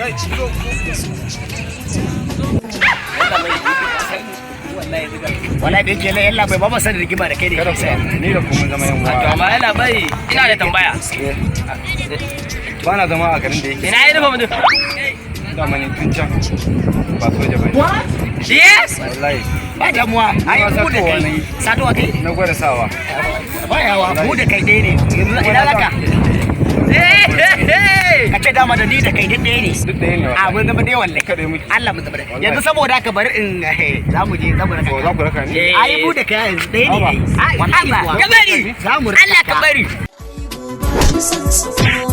Kai, zo. Yalla bai, wallahi duka. Wallahi da yake yalla bai, ba ma san rigima da kai ne. Kada ku damu, ni da ku mun zama yan To uwa. Amma yalla bai, ina da tambaya. Ba na zama a garin da yake. Ina yi nufa mutum? Dama ni tun can ba soja ba ne. Yes. Wallahi. Ba damuwa, ai Ma mu da satowa kai. na yi. Satowa kai? Na gwada sawa. Ba yawa, mu da kai ɗaya ne. Yanzu ina zaka? Ka ce dama da ni da kai duk ɗaya ne. Duk ɗaya ne A wallahi. Mun zama dai wallahi. Kaɗai muke. Allah, mun zama dai. Wallahi. Yanzu saboda haka bari in za mu je, za mu raka. To za ku raka ni? Eh. Ai mu da kai yanzu ɗaya ne. Haba. Ai wallahi kuwa. Ka bari. Za mu raka. Allah, ka bari. Sassafa.